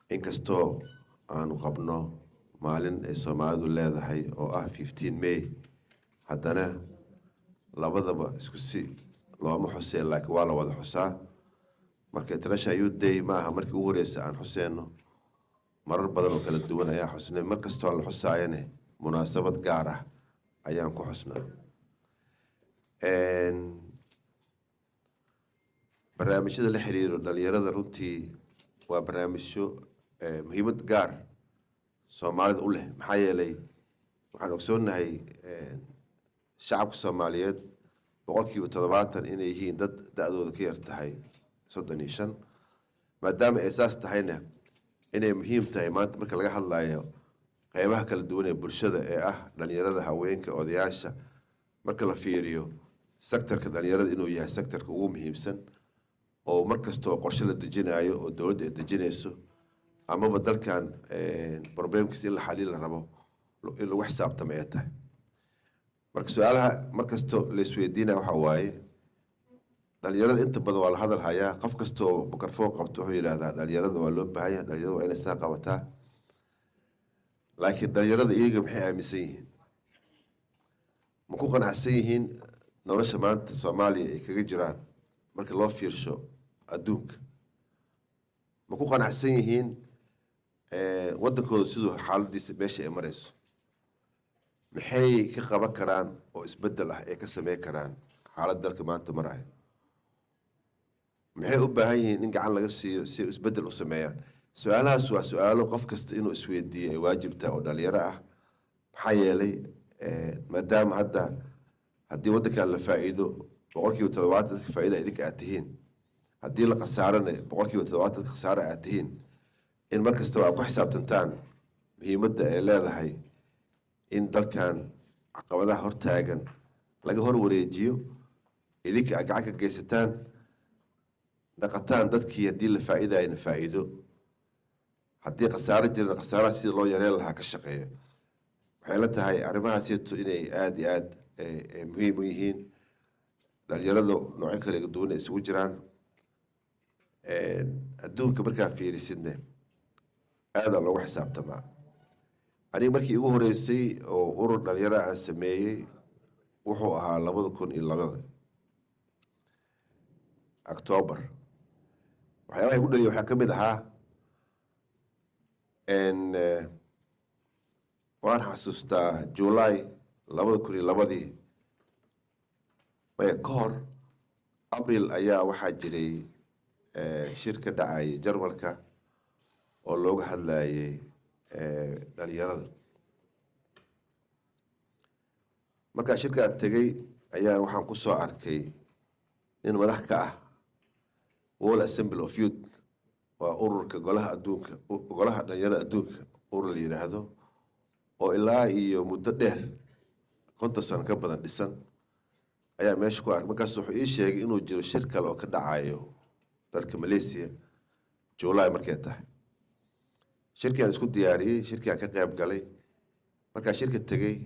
Inkastoo aanu qabno maalin ay Soomaalidu leedahay oo ah 15 May, haddana labadaba isku si looma xuseen, laakiin waa la wada xusaa. Marka International Youth Day ma aha markii ugu horeysa aan xuseyno. Marar badan oo kala duwan ayaa xusnay. Mar kastoo la xusaayane munaasabad gaar ah ayaan ku xusnaa. Barnaamijyada la xiriiro dhalinyarada runtii waa barnaamijyo muhiimad gaar Soomaalida u leh, maxaa yeelay waxaan ogsoonnahay shacabka Soomaaliyeed 70% inay yihiin dad da-dooda ka yar tahay 35. Maadaama ay saas tahayna, inay muhiim tahay maanta marka laga hadlayo qeybaha kala duwan ee bulshada ee ah dhalinyarada, haweenka, odayaasha, marka la fiiriyo sectorka dhalinyarada inuu yahay sectorka ugu muhiimsan oo mar kastoo qorshe la dejinayo oo dowladda ay dejinayso amaba dalkan problemkiisa in la xaliil la rabo in lagu xisaabtamo ay tahay. Marka su-aalaha mar kasto la isweydiinaya waxaa waaye, dhalinyarada inta badan waa la hadal hayaa. Qof kastoo microphone qabto wuxuu yidhahdaa dhalinyarada waa loo baahan yahay, dhalinyarada waa inay saa qabataa. Laakiin dhalinyarada iyaga maxay aaminsan yihiin? Ma ku qanacsan yihiin nolosha maanta Soomaaliya ay kaga jiraan marka loo fiirsho adduunka? Ma ku qanacsan yihiin waddankooda siduu xaaladiisa meesha ay marayso? Maxay ka qaban karaan oo isbeddel ah ay ka sameyn karaan xaalad dalka maanta marayo? Maxay u baahan yihiin in gacan laga siiyo si ay isbeddel u sameeyaan? Su-aalahaas waa su-aalo qof kasta inuu isweydiiyo ay waajibtahay oo dhalinyaro ah, maxaa yeelay maadaama hadda haddii waddankan la faa'iido 70% dadka faa'iida idinka aad tihiin, haddii la khasaarana 70% dadka khasaara aad tihiin, in mar kastaba aad ku xisaabtantaan muhiimadda ay leedahay in dalkan caqabadaha hortaagan laga hor wareejiyo, idinka aad gacan ka geysataan, dhaqataan dadkii haddii la faa'iidayana faa'iido, haddii khasaaro jirana khasaaraha sidii loo yareen lahaa ka shaqeeyo. Waxay la tahay arrimahaasito inay aada iyo aada muhiim u yihiin. Dhalinyarada noocyo kala duwan ay isugu jiraan. Adduunka markaa fiirisidne aadaa loogu xisaabtamaa. Aniga markii igu horeysay oo urur dhalinyaro aan sameeyey wuxuu ahaa 2002 October. Waxyaabaha igu dhaliya waxaa ka mid ahaa, waan xasuustaa July 2002-dii, maya, ka hor Abril ayaa waxaa jiray shir ka dhacayay Jarmalka oo looga hadlayay dhalinyarada. Markaa shirkaa tegey ayaa waxaan kusoo arkay nin madax ka ah World Assembly of Youth, waa ururka golaha adduunka, golaha dhalinyarada adduunka, urur la yidhaahdo oo ilaa iyo muddo dheer, 50 sano ka badan dhisan ayaa meesha ku arkay. Markaas wuxuu ii sheegay inuu jiro shir kale oo ka dhacayo dalka Malaysia July markay tahay. Shirkiaan isku diyaariyey, shirkiaan ka qayb galay. Markaa shirka tegey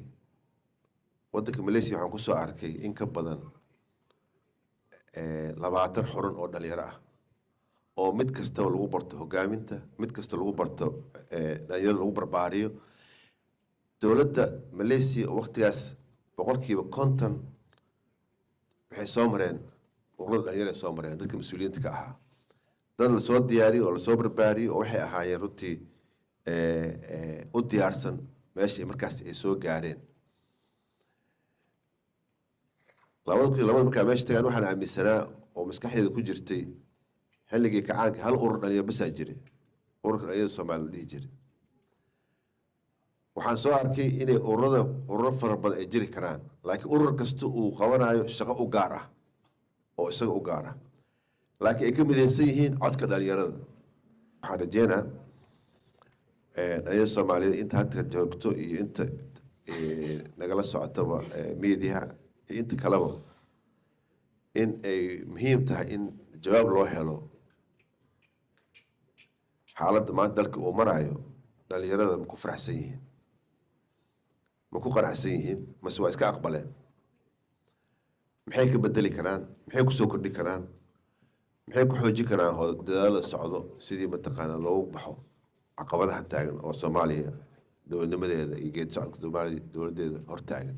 waddanka Malaysia waxaan kusoo arkay in ka badan 20 xurun oo dhalinyaro ah oo mid kastaba lagu barto hogaaminta, mid kasta lagu barto dhalinyarada lagu barbaariyo. Dowladda Malaysia waqtigaas 50% waxay soo mareen ururada dhalinyaro ay soo mareen. Dadka mas-uuliyiinta ka ahaa dad lasoo diyaariyey oo lasoo barbaariyey oo waxay ahaayeen runtii u diyaarsan meesha markaas ay soo gaareen. 2002 markaa meesha tagaan waxaan aaminsanaa oo maskaxdeeda ku jirtay, xilligii kacaanka hal urur dhalinyaro basaa jiray, Ururka Dhalinyarada Soomaaliya la dhihi jiray. Waxaan soo arkay inay ururada ururo fara badan ay jiri karaan, laakiin urur kasta uu qabanayo shaqo u gaar ah oo isaga u gaar ah, laakiin ay ka midaysan yihiin codka dhalinyarada. Waxaan rajeynaa dhalinyarada Soomaaliyeed inta hadda joogto iyo inta nagala socotaba meediyaha iyo inta kaleba in ay muhiim tahay in jawaab loo helo xaaladda maanta dalka uu marayo. Dhalinyarada ma ku faraxsan yihiin? Ma ku qanacsan yihiin mase waa iska aqbaleen? Maxay ka bedeli karaan? Maxay kusoo kordhi karaan? Maxay ku xoojin karaan dadaalada socdo sidii mataqaanaa loogu baxo Caqabadaha taagan oo Soomaaliya dowladnimadeeda iyo geed socodka Soomaaliya dowladdeeda hor taagan.